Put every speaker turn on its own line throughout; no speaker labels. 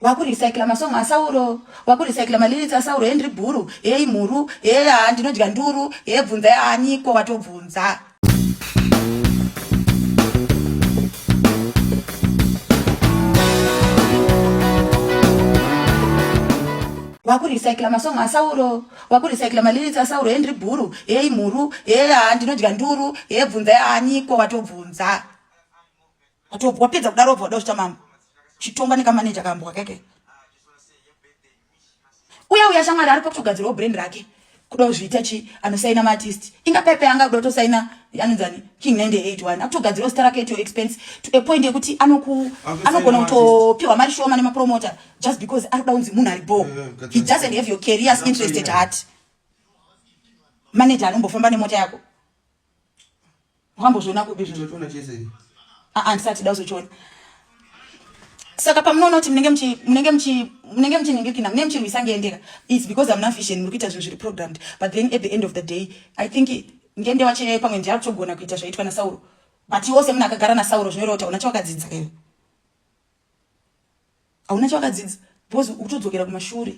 Wakurecycla masong aSauro, wakurecycla malyrics aSauro, hee ndiri bhuru, hee imhuru, hee haa ndinodya nduru, hee bvunzai aniko watobvunza. Wakurecycla masong aSauro, wakurecycla malyrics aSauro, hee ndiri bhuru, hee imhuru, hee haa ndinodya nduru, hee bvunzai aniko watobvunza. Wapedza kudaro wobva wada kuzviita mambo. Chitonga nekamanager kambwa keke. Uya uya shamwari ari pakutogadzirawo brand rake. Kuda kuzviita chi anosaina maartist. Inga pepe anga kuda kutosaina anonzani King 981. Akutogadzirawo zita rake at your expense to a point yekuti anoku anogona kutopiwa mari shoma nemapromoter just because ari kuda kunzi munhu ari bho. He doesn't have your career's interest at heart. Manager anombofamba nemota yako. Wakambozviona kupi izvo?
Unochiona chese.
Ah, ah, ndisati da kuzochiona. Saka pamunoona kuti munenge muchi munenge muchi munenge muchiningirikina munenge muchirwisa ngendeka it's because hamuna vision muri kuita zvinhu zviri programmed but then at the end of the day I think ngende wacho pamwe ndiye akutogona kuita zvaitwa naSauro but iwe semunhu akagara naSauro zvinoreva kuti hauna chawakadzidza iwe hauna chawakadzidza because ukutodzokera kumashure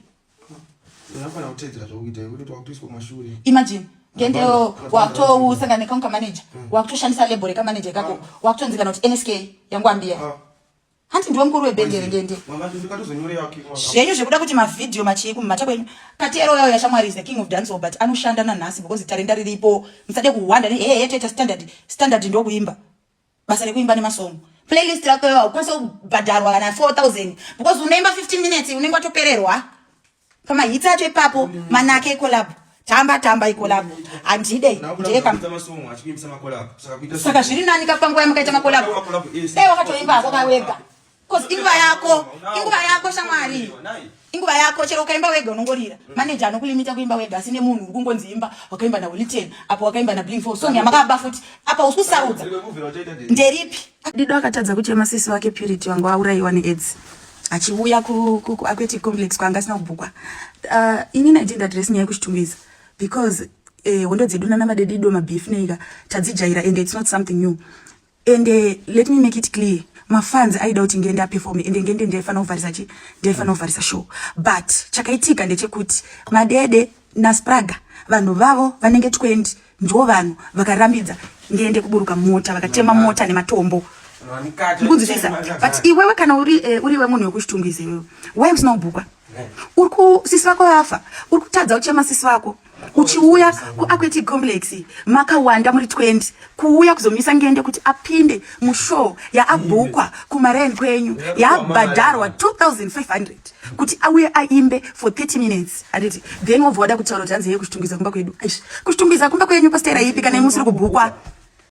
unofanira kuteedzera zvakuita iwe kuti wakutoiswa kumashure
imagine ngendeyo wakutousangana nekangu kamanager hmm. wakutoshandisa label rekamanager kako ah. wakutonzi kana kuti nsk yangu ambiya ah. hanti ndiwe mukuru webhendere ngende zvenyu zvekuda kuti mavhidhiyo machii kumumata kwenyu katero yayo yashamwari is the king of dancehall but anoshanda nanhasi because tarenda riripo musade kuhwanda nehehe toita standard standard ndokuimba basa rekuimba nemasong playlist rako iwe haukwanisa kubhadharwa kana 4000 because unoimba 15 minutes unenge watopererwa pamahitsi acho ipapo manake ecolab tamba tamba icolab handide ndeka saka zviri nani kapanguva yamakaita macolab e wakatoimba hako kawega Cause inguva yako, inguva yako shamwari. Inguva yako chero ukaimba wega unongorira. Manager anokulimita kuimba wega asi nemunhu uri kungonzi imba wakaimba na Wilton apo wakaimba na Bling 4 song yamakaba futi apa usi kusarudza. Nderipi? Dido akatadza kuchema sisi wake Purity wangu aurayiwa neAIDS achiuya ku, ku, ku aquatic complex kwaanga asina kubhukwa. Uh, inini I didn't address nyaya yekuchitungwiza because eh, hondo dzedu nana madedido mabeef neika tadzijaira and it's not something new. Ende let me make it clear mafans aida kuti ngende aperforme ende ngende ndaifanira kuvharisa chi ndaifanira kuvharisa show but chakaitika ndechekuti madede naspraga vanhu vavo vanenge 20 ndivo vanhu vakarambidza ngende kuburuka mota vakatema mota nematombo ndikunzwisisa but iwewe kana uri eh, uri wemunhu wekuchitungwiza iwewe why usina kubhukwa uri ku sisi vako vafa uri kutadza kuchema sisi vako uchiuya kuaquatic complex makawanda muri 20 kuuya kuzomisa ngende kuti apinde mushow yaabhukwa kumarain kwenyu yaabhadharwa 2500 kuti auye aimbe for 30 minutes handiti then wobva wada kutaura kuti hanzi yeye kuchitungwiza kumba kwedu aish kuchitungwiza kumba kwenyu pasitaira ipi kana imusiri kubhukwa.